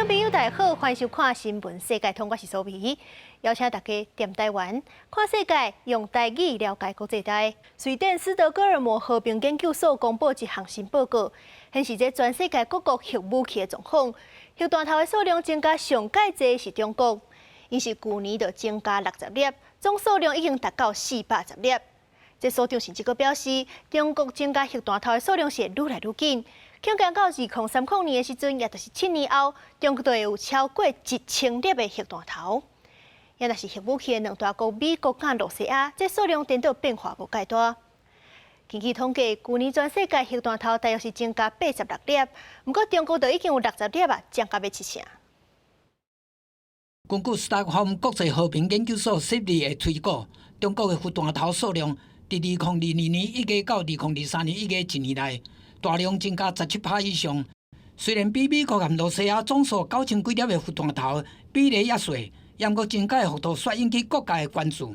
眾朋友大家好，歡迎收看《新聞世界通》，我是蘇皮，邀請大家踮台灣看世界，用台語了解國際大。瑞典斯德哥爾摩和平研究所公布一項新報告，顯示這全世界各國核武器的狀況，核彈頭的數量增加上蓋濟是中國，𪜶是舊年就增加60粒，總數量已經達到410粒。這所長甚至閣表示，中國增加核彈頭的數量是會愈來愈緊。恐驚到2030年的時陣，也就是7年後，中國就會有超過1000粒的核彈頭。也若是核武器的兩大國美國佮露西亞，這數量顛倒變化無蓋大。根據統計，舊年全世界核彈頭大約是增加86粒，毋過中國就已經有60粒啊，增加欲七成。根據斯德哥爾摩國際和平研究所設立的推估，中國的核彈頭數量佇2022年1月到2023年1月一年內，大量增加17趴以上。雖然比美國和露西亞總數9000幾粒的核彈頭比例猶細，毋過增加的幅度煞引起各界的關注。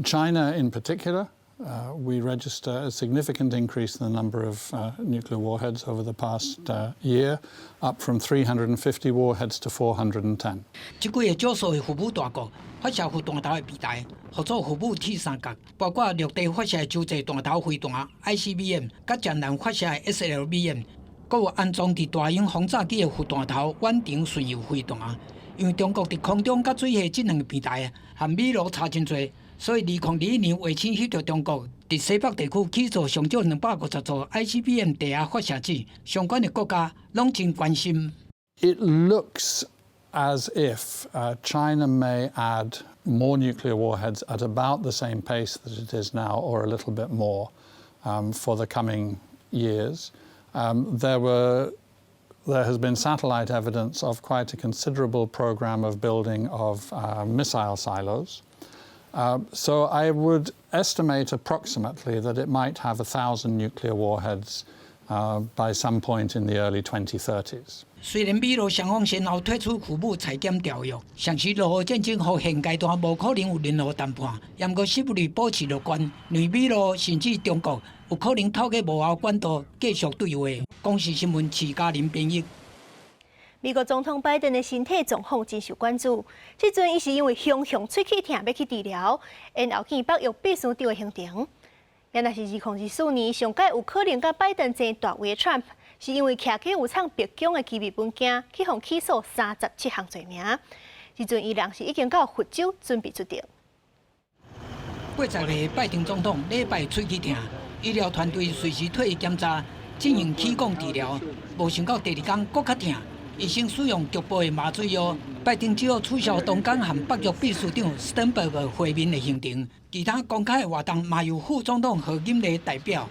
China in particular, we register a significant increase in the number of nuclear warheads over the past year, up from 350 warheads to 410. 這幾个少數的核武大國發射核彈頭的平台，號做核武鐵三角，包括陸地發射的洲際彈頭飛彈 ICBM，佮潛艦發射的 SLBM，閣有安裝佇大型轟炸機的核彈頭遠程巡遊飛彈。因為中國佇空中佮水下這兩个平台和美羅差真濟，所以2021年衛星翕著中國佇西北地區起造上少250座 ICBM 地下發射井，相關的國家攏真關心。 It looks as if China may add more nuclear warheads at about the same pace that it is now, or a little bit more, for the coming years. There has been satellite evidence of quite a considerable program of building of missile silos. So I would estimate approximately that it might have 1,000 nuclear warheads by some point in the early 2030s. 雖然美露雙方先後退出核武裁減條約，上時露烏戰爭予現階段無可能有任何談判，毋過習利保持樂觀，認為美露甚至中國有可能透過幕後管道繼續對話。公視新聞徐嘉玲編譯。美國總統拜登的身體狀況真受關注，這陣伊是因為雄雄喙齒疼欲去治療，然後見北約秘書長的行程。也若是2024年上蓋有可能佮拜登爭大位的 Trump，是因為徛家有藏白宮的機密文件，去予起訴37項罪名。這陣伊人是已經到佛州準備出庭。80歲拜登總統禮拜喙齒疼，醫療團隊隨時替伊檢查，進行氣管治療。無想到第二工閣較疼，醫生使用局部的麻醉藥。拜登只好取消當天和北約秘書長斯登伯格會面的行程，其他公開的活動嘛由副總統賀錦麗代表。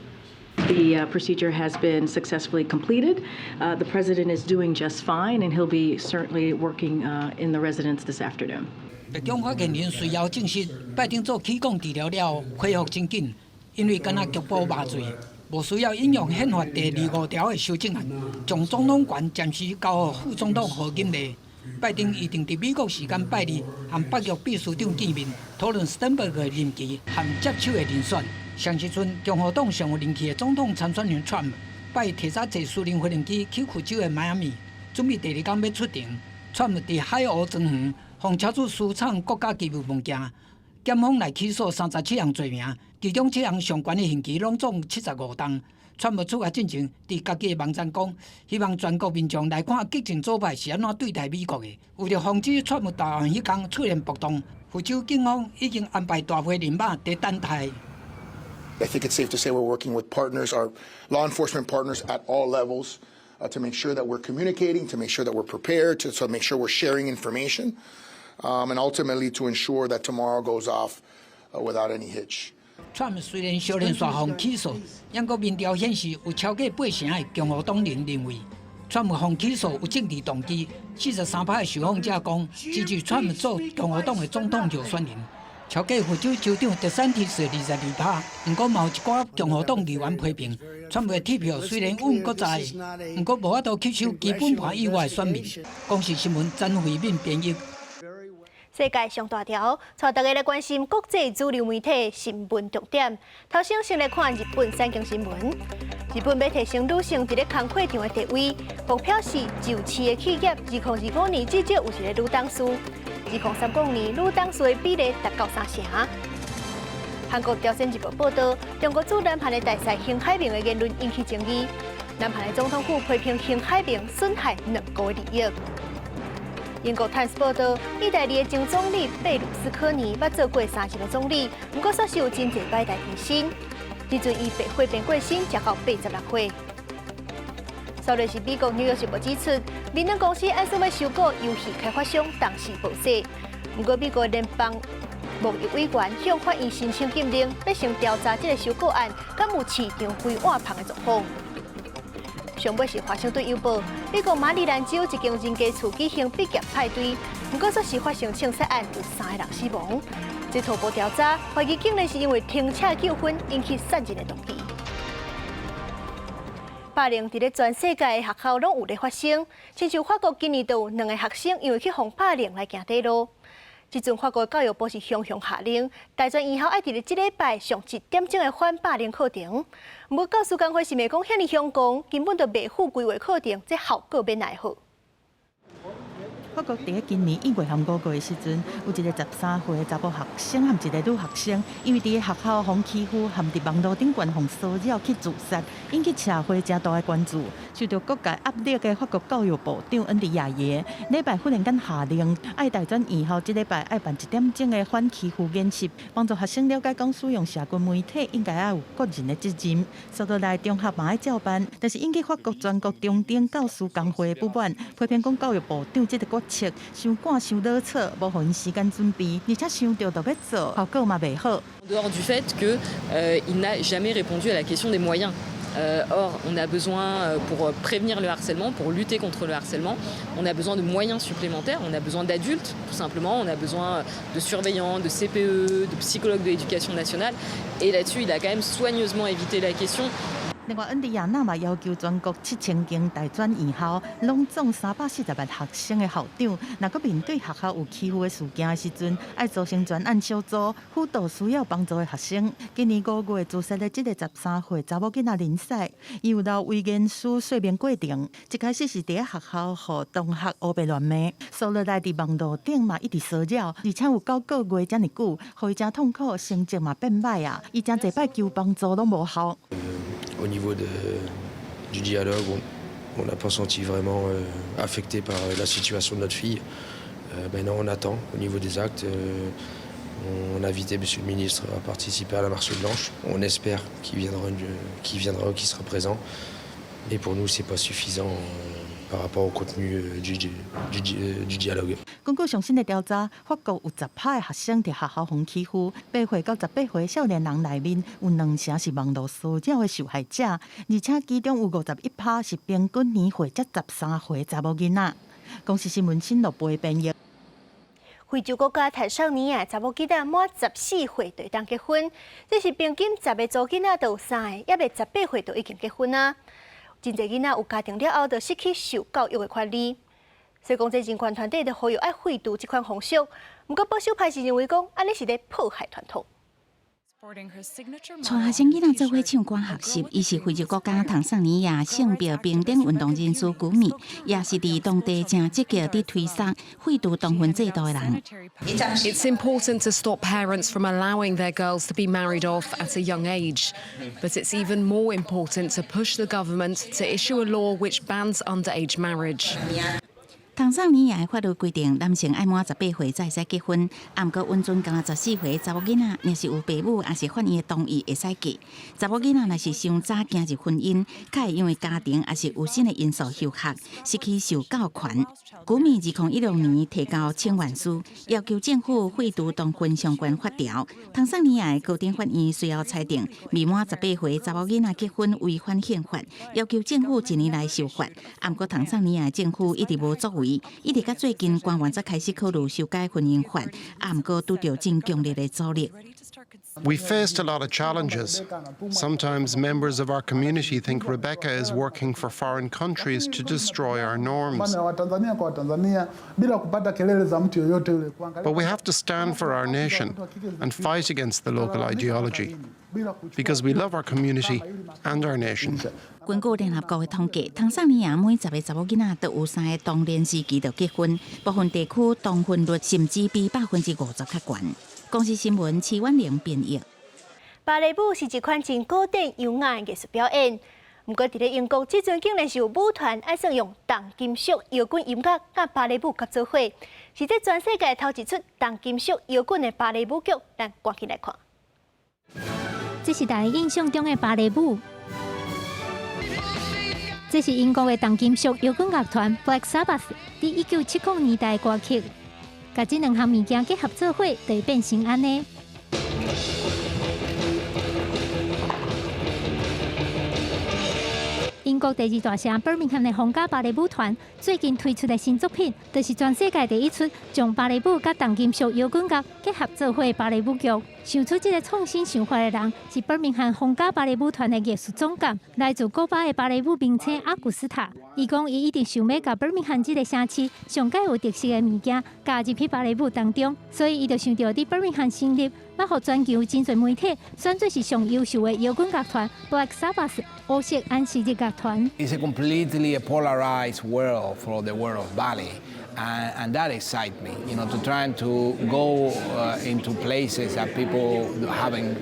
The procedure has been successfully completed. The president is doing just fine, and he'll be certainly working in the residence this afternoon. 白宮發言人隨後證實，拜登做氣管治療了後恢復真緊，因為干焦局部麻醉，無需要引用憲法第二五條的修正案，將總統權暫時交予副總統賀錦麗。拜登預定佇美國時間拜二和北約秘書長見面，討論斯登伯格的任期和接手的人選。上時陣，共和黨上有人氣的總統參選人川普，拜一提早坐私人飛行機去佛州的邁阿密，準備第二工欲出庭。川普佇海湖莊園，予查出私藏國家機密文件，檢方來起訴37項罪名，其中七項上懸的刑期攏總75冬。川普出來進前，佇家己的網站講，希望全國民眾來看激進左派是按怎對待美國的。為著防止川普到案彼工出現暴動，佛州警方已經安排大批人馬佇等待。 I think it's safe to say we're working with partners, our law enforcement partners at all levels, to make sure that we're communicating, to make sure that we're prepared, to make sure we're sharing information, and ultimately to ensure that tomorrow goes off without any hitch. 川普雖然小連續予起訴，毋過民調顯示有超過八成的共和黨人認為，川普予起訴有政治動機。43趴的受訪者講支持川普做共和黨的總統候選人。超過佛州州長德桑蒂斯22趴，毋過嘛有一寡共和黨議員批評，川普的鐵票雖然穩閣在，毋過無法度吸收基本盤以外的選民。公視新聞曾慧敏編譯。世界上大條，帶大家來關心國際主流媒體新聞重點。頭先先來看日本產經新聞。日本欲提升女性佇咧工課場的地位，目標是就飼的企業，2025年至少有一个女董事。2030年女董事的比例達到三成。韓國朝鮮日報報導，中國駐南韓的大使邢海明的言論引起爭議。南韓的總統府批評邢海明損害兩國的利益。英國《泰晤士報》報導，意大利的前總理貝魯斯科尼捌做過三任的總理，毋過煞是有真濟擺代誌身。這陣伊八歲便過身，才到86歲。煞落是美國紐約時報指出，微軟公司按算欲收購遊戲開發商動視暴雪，毋過美國聯邦貿易委員向法院申請禁令，欲先調查這个收購案，敢有市場規劃芳的狀況。上尾是華盛頓郵報，美國馬里蘭州一間人家厝舉行畢業派對，毋過煞是發生槍殺案，有三個人死亡。這初步調查懷疑竟然是因為停車糾紛引起殺人的動機。霸凌佇咧全世界的學校攏有咧發生，親像法國今年就有兩个學生因為去予霸凌來行短路。這陣法國教育部是雄雄下令，大專院校愛佇咧這禮拜上一點鐘的反霸凌課程。毋過教師工會是罵講遐爾凶狂，根本就袂赴規劃課程，這效果欲哪會好？法國佇咧今年1月和5月的時陣，有一个13歲的查埔學生和一个女學生，因為佇咧學校予欺負，和佇網路頂懸予騷擾去自殺，引起社會誠大的關注。受著各界壓力的法國教育部長恩迪亞耶，禮拜忽然間下令，愛大專院校這禮拜愛辦一點鐘的反欺負演習，幫助學生了解講使用社群媒體應該愛有個人的責任。煞落來中學嘛愛照辦，但是引起法國全國中等教師工會的不滿，批評講教育部長這个決策傷趕傷囉嗦，無予𪜶時間準備，而且想著就欲做，效果嘛袂好。 En dehors du fait qu'il n'a jamais répondu à la question des moyens. Or, on a besoin, pour prévenir le harcèlement, pour lutter contre le harcèlement, on a besoin de moyens supplémentaires, on a besoin d'adultes, tout simplement, on a besoin de surveillants, de CPE, de psychologues de l'éducation nationale. Et là-dessus, il a quand même soigneusement évité la question. 另外，恩迪亞納嘛要求全國7000間大專院校，攏總340萬學生的校長，若閣面對學校有欺負的事件的時陣，愛組成專案小組，輔導需要幫助的學生。今年5月自殺的這个13歲查某囡仔林賽，伊有留遺言書說明過程。一開始是佇咧學校予同學烏白亂罵，煞落來佇網路頂嘛一直騷擾，而且有9個月遮爾久，予伊誠痛苦，成績嘛變䆀啊！伊誠濟擺求幫助攏無效。 Au niveau du dialogue, on n'a pas senti vraiment affecté par la situation de notre fille. Maintenant, on attend au niveau des actes. On a invité Monsieur le ministre à participer à la marche blanche. On espère qu'il viendra ou qu'il sera présent. Mais pour nous, c'est pas suffisant par rapport au contenu du dialogue. 根據上新的調查，法國有10%的學生佇學校予欺負，8歲到18歲少年人內面有兩成是網路騷擾的受害者，而且其中有51%是平均年歲才13歲查某囡仔。公視新聞新錄播編譯。非洲國家坦桑尼亞查某囡仔滿14歲就會當結婚，這是平均10個查某囡仔就有三个，猶未18歲就已經結婚啊。真濟囡仔有家庭了後，就失去受教育的權利。所以講，這人權團體就呼籲愛廢除這款風俗。毋過保守派是認為講，按呢是咧破壞傳統。帶學生囡仔做伙唱歌學習，伊是非洲國家坦桑尼亞性別平等運動人士古米，也是佇當地誠積極佇推捒廢除童婚制度的人。 It's important to stop parents from allowing their girls to be married off at a young age, but it's even more important to push the government to issue a law which bans underage marriage. 坦桑尼亞的法律規定，男性愛滿18歲才會使結婚，啊，毋過允准敢若14歲查某囡仔，若是有爸母抑是法院的同意，會使嫁。查某囡仔若是傷早行入婚姻，較會因為家庭抑是有新的因素休學，失去受教權。古米2016年提交請願書，要求政府廢除童婚相關法條。坦桑尼亞的高等法院隨後裁定，未滿十八歲查某囡仔結婚違反憲法，要求政府一年內修法。啊，毋過坦桑尼亞政府一直無作為。一直到最近，官員才開始考慮修改婚姻法，啊，毋過拄著真強烈的阻力。We faced a lot of challenges. Sometimes members of our community think Rebecca is working for foreign countries to destroy our norms. But we have to stand for our nation and fight against the local ideology because we love our community and our nation. 根據聯合國的統計，坦桑尼亞每十个查某囡仔都有三个童年時期就結婚，部分地區童婚率甚至比50%較懸。公視新聞徐婉玲編譯。芭蕾舞是一款真古典優雅的藝術表演。毋過，佇咧英國，這陣竟然是有舞團愛算用重金屬搖滾音樂佮芭蕾舞合做伙，是這全世界頭一齣重金屬搖滾的芭蕾舞劇。咱趕緊來看。這是大家印象中的芭蕾舞。這是英國的重金屬搖滾樂團 Black Sabbath 佇1970年代的歌曲，共這兩項物件結合做伙，就會變成按呢。英國第二大城伯明翰的皇家芭蕾舞團最近推出的新作品，就是全世界第一齣將芭蕾舞佮重金屬搖滾樂結合做伙的芭蕾舞劇。想出這个創新想法的人，是伯明翰皇家芭蕾舞團的藝術總監，來自古巴的芭蕾舞明星阿古斯塔。伊講，伊一直想欲共伯明翰這个城市上蓋有特色的物件加入去芭蕾舞當中，所以伊就想著佇伯明翰成立，欲予全球真濟媒體選做是上優秀的搖滾樂團 Black Sabbath 烏色安息日樂團。 It's a completely polarized world for the world of ballet, and that excites me. To try to go into places that people haven't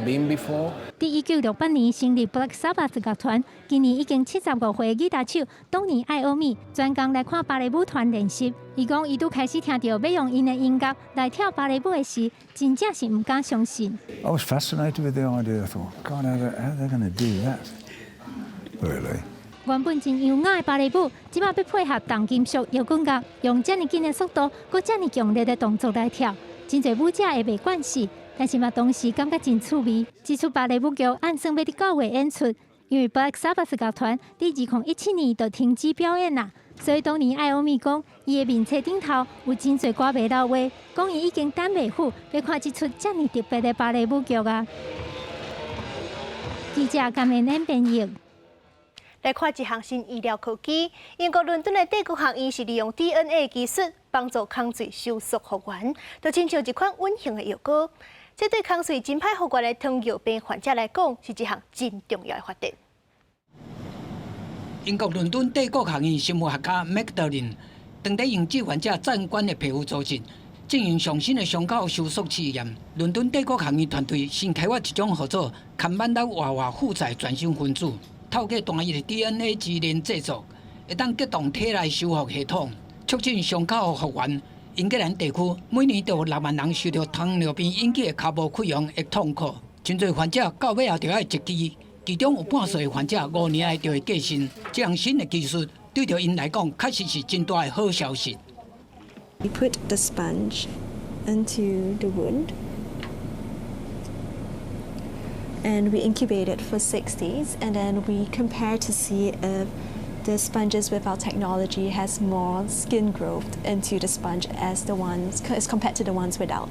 been before. 佇1968年成立 Black Sabbath 樂團，今年已經75歲的吉他手東尼艾奧米專工來看芭蕾舞團練習。伊講，伊拄開始聽著欲用𪜶的音樂來跳芭蕾舞的時，真正是毋敢相信。 I was fascinated with the idea. I thought, God, how are they going to do that? Really? 原本真優雅的芭蕾舞，這擺欲配合重金屬搖滾樂，用遮爾緊的速度，閣遮爾強烈的動作來跳，真濟舞者會袂慣勢，但是嘛同時感覺真趣味。這齣芭蕾舞劇按算欲佇9月演出，因為 Black Sabbath 樂團佇2017年就停止表演啦，所以當年艾歐米講，伊的面冊頂頭有真濟歌迷留話，講伊已經等袂赴，欲看這齣遮爾特別的芭蕾舞劇啊！記者甘明恩編譯。來看一項新醫療科技，英國倫敦的帝國學院是利用 DNA 技術幫助空喙修復復原，就親像一款隱形的藥膏。這對空喙真歹復原的糖尿病患者來講，是一項真重要的發展。英國倫敦帝國學院生物學家麥德林，當咧用志願者捐贈的皮膚組織進行上新的傷口修復試驗。倫敦帝國學院團隊新開發一種號做坎曼拉活化負載全新分子。透過單一的 DNA 基因製作，會當啟動體內修復系統，促進傷口復原。英格蘭地區每年都有6萬人受著糖尿病引起的跤步潰瘍的痛苦，真濟患者到尾後就愛截肢，其中有半數的患者5年內就會過身。這項新的技術對著𪜶來講，確實是真大的好消息。 We put the sponge into the wound. And we incubate it for 6 days, and then we compare to see if the sponges with our technology has more skin growth into the sponge as compared to the ones without.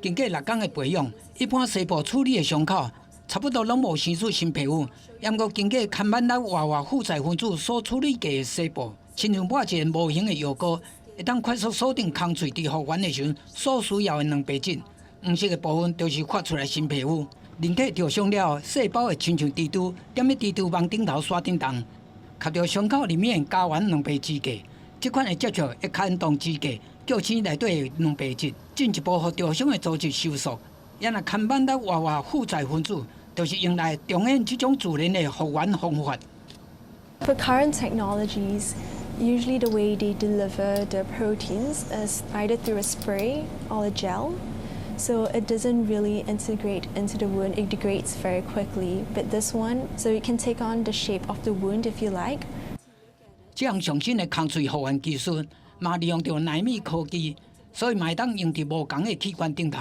經過6工的培養，一般細部處理的傷口，差不多攏無生出新皮膚。毋過經過坎曼拉活化負載分子所處理過的細部，親像抹一個無形的藥膏，會當快速鎖定空喙佇復原的時陣所需要的蛋白質。黃色的部分就是發出來新皮膚。人體受傷了後，細胞會親像蜘蛛，踮咧蜘蛛網頂頭徙振動，吸著傷口裡面膠原蛋白支架。這款的接觸會牽動支架，叫醒內底的蛋白質，進一步予受傷的組織修復。也若坎曼拉活化負載分子，就是用來重演這種自然的復原方法。 For current technologies, usually the way they deliver the proteins is either through a spray or a gel. So it doesn't really integrate into the wound, it degrades very quickly. But this one, so it can take on the shape of the wound if you like. 這項上新的空喙復原技術，嘛利用著奈米科技，所以嘛會當用佇無仝的器官頂頭，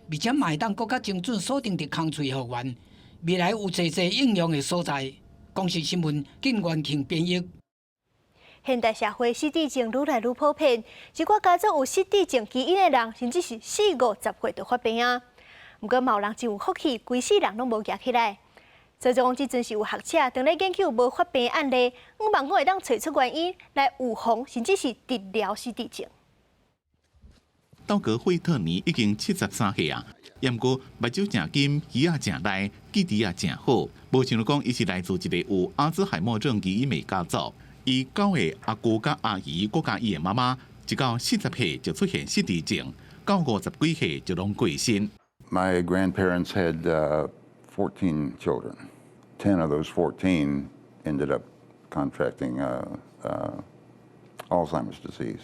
而且嘛會當閣較精準鎖定佇空喙復原。未來有濟濟應用的所在。公視新聞，靳元慶編譯。現代社會失智症愈來愈普遍，一寡家族有失智症基因的人，甚至是四五十歲就發病啊。毋過嘛有人真有福氣，規世人攏無夯起來。所以講，這陣是有學者當咧研究無發病的案例，向望講會當揣出原因來預防，甚至是治療失智症。道格惠特尼已經73歲啊，毋過目睭誠金，耳仔誠利，記憶也誠好。無像講，伊是來自一個有阿茲海默症基因的家族。伊九個阿姑佮阿姨，閣加伊的媽媽，一到40歲就出現失智症，到50幾歲就攏過身。 My grandparents had 14 children. 10 of those 14 ended up contracting Alzheimer's disease,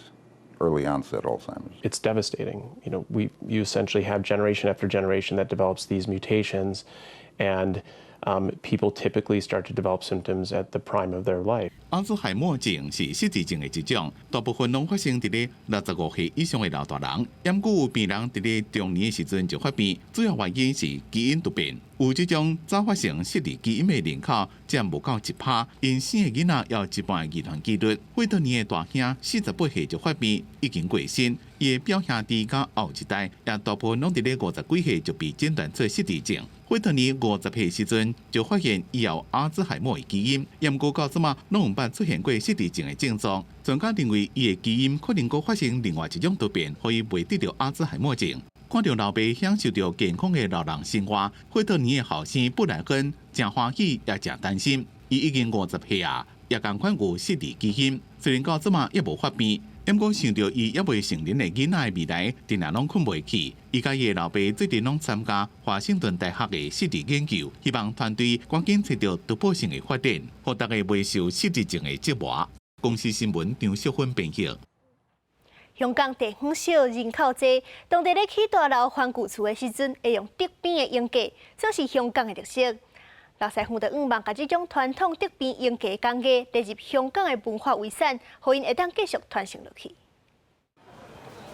early onset Alzheimer's. It's devastating. You essentially have generation after generation that develops these mutations, and people typically start to develop symptoms at the prime of their life. 阿茲海默症是失智症的一種，大部分攏發生佇咧65歲以上的老大人，毋過有病人佇咧中年的時陣就發病，主要原因是基因突變。有這種早發性失智基因的人口佔無夠1趴，𪜶生的囡仔有一半的遺傳幾率。惠特尼的大兄48歲就發病，已經過身。伊的表兄弟佮後一代也大部分攏佇咧50幾歲就被診斷出失智症。惠特尼50歲時陣就發現伊有阿茲海默的基因，毋過到這馬攏毋捌出現過失智症的症狀。專家認為伊的基因可能閣發生另外一種突變，予伊袂得著阿茲海默症。看著老爸享受著健康的老人生活，惠特尼的後生布萊恩誠歡喜也誠擔心。伊已經50歲啊，也仝款有失智基因，雖然到這馬猶無發病，毋過想著伊猶未成年的囡仔的未來，定定攏睏袂去。伊佮伊的老爸最近攏參加華盛頓大學的失智研究，希望團隊趕緊揣著突破性的發展，予大家袂受失智症的折磨。公視新聞張淑芬編譯。香港地方小人口濟，當地咧起大樓番舊厝的時陣，會用竹編的梘架，算是香港的特色。老師傅就向望共這種傳統竹編梘架工藝列入香港的文化遺產，予𪜶會當繼續傳承落去。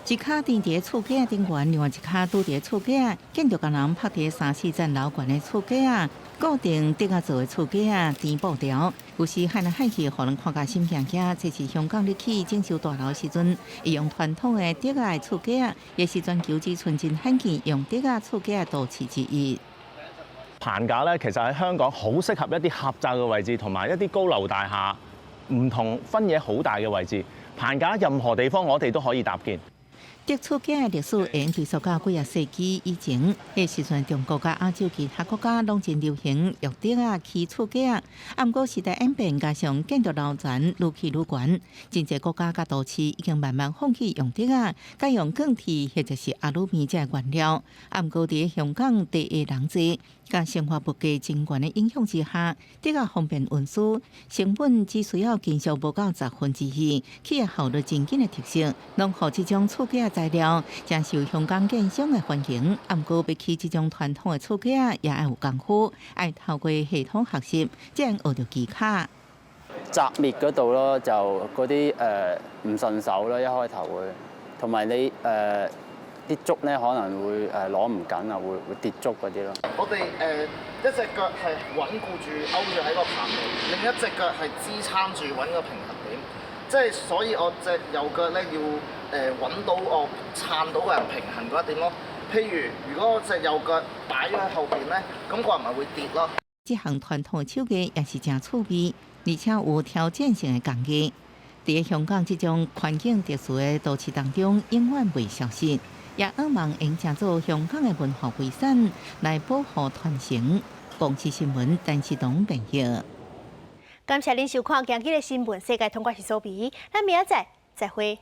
一跤釘佇厝架頂懸，另外一跤拄佇厝架，建築工人拍佇三四層樓懸的厝架，固定竹仔做的厝架釘布條，有時焊來焊去，予人看甲心驚驚。這是香港咧起整修大樓時陣，會用傳統的竹仔厝架，也是全球只賰真罕見用竹仔厝架都市之一。棚架咧，其實喺香港好適合一啲狹窄嘅位置，同埋一啲高樓大廈唔同分野好大嘅位置。棚架任何地方我哋都可以搭建。竹厝架的歷史會追溯到幾仔世紀以前，彼時陣中國佮亞洲其他國家攏真流行用竹仔起厝架。啊，毋過時代演變，加上建築樓層愈起愈懸，真濟國家佮都市已經慢慢放棄用竹仔，改用鋼鐵或者是阿魯米這原料。啊，毋過佇香港地狹人濟，佮生活物價真懸的影響之下，竹仔方便運輸，成本只需要金屬無夠二，起的效率真緊的特色，攏予這種厝架材料誠受香港建商的歡迎。啊，毋過欲起這種傳統的厝架也愛有功夫，愛透過系統學習，才會學著技巧。紮篾嗰度咯，就嗰啲唔順手咯，一開頭會，同埋你啲竹咧可能會攞唔緊啊，會跌竹嗰啲咯。我哋一隻腳係穩固住勾住喺個棚度，另一隻腳係支撐住揾個平衡點。即係所以我隻右腳咧要揾到我撐到個人平衡嗰一點咯。譬如如果我隻右腳擺咗喺後邊咧，咁個人咪會跌咯。這項傳統手藝也是誠趣味，而且有挑戰性的工藝。佇香港這種環境特殊的都市當中，永遠袂消失。也向望會成做香港的文化遺產來保護傳承。公視新聞陳世東編譯。感謝恁收看今日的新聞世界通，我是蘇比，咱明仔載再會。